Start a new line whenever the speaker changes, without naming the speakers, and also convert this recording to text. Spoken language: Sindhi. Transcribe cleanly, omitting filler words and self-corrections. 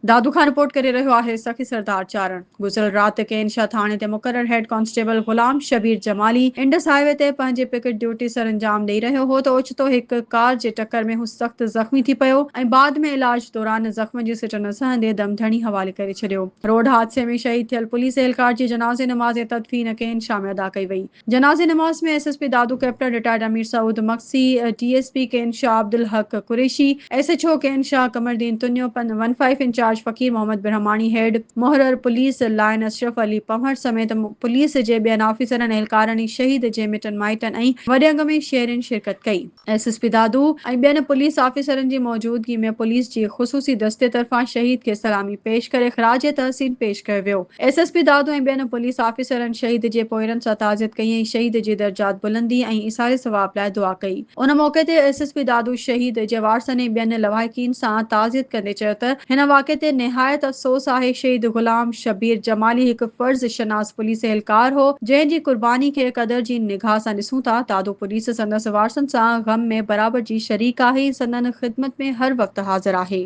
دادو کان رپورٽ ڪري رهيو آهي سخي سردار چارڻ. گذريل رات ڪين شاهه ٿاڻي تي مقرر head constable Ghulam Shabbir Jamali Indus highway تي پنهنجي پڪٽ ڊيوٽي سرانجام ڏئي رهيو هو ته اوچتو هڪ ڪار جي ٽڪر ۾ هو سخت زخمي ٿي پيو ۽ بعد ۾ علاج دوران زخمن جي سٽ نه سهندي دم ڌڻي حوالي ڪري ڇڏيو. روڊ حادثي ۾ شهيد ٿيل پوليس اهلڪار جي جنازي نماز ۽ تدفين ڪين شاهه ۾ ادا ڪئي وئي. جنازي نماز ۾ S S P Dadu captain retired Amir Saud Magsi, D S P Kehan Shah Abdul Haq Qureshi, S H O Kehan Shah Qamardeen Tunio, one five incharge Faqir Muhammad Brahmani, head محرر پوليس لائين اشرف علي پنهور سميت پوليس جي ٻين آفيسرن، اهلڪارن ۽ شهيد جي مٽن مائٽن ۽ وڏي انگ ۾ شهرين شرڪت ڪئي. ايس ايس پي دادو ۽ ٻين پوليس آفيسرن جي موجودگي ۾ پوليس جي خصوصي دستي طرفان شهيد کي سلامي پيش ڪري خراج تحسين پيش ڪيو ويو. ايس ايس پي دادو ۽ ٻين پوليس آفيسرن شهيد جي پوئرن سان تعزيت ڪئي ۽ شهيد جي درجات بلندي ۽ ايصال ثواب لاء دعا ڪئي. ان موقعي تي ايس ايس پي دادو شهيد جي وارثن ۽ ٻين لواحقين سان تعزيت ڪندي چيو ته هن واقعي تي نهايت افسوس آهي، شهيد غلام شبير جمالي هڪ فرض شناس پوليس اهلڪار هو، جنهن جي قرباني کي قدر جي نگاهه سان ڏسون ٿا، دادو پوليس سندس وارثن سان غم ۾ برابر جي شريڪ آهي ۽ سندن خدمت ۾ هر وقت حاضر آهي.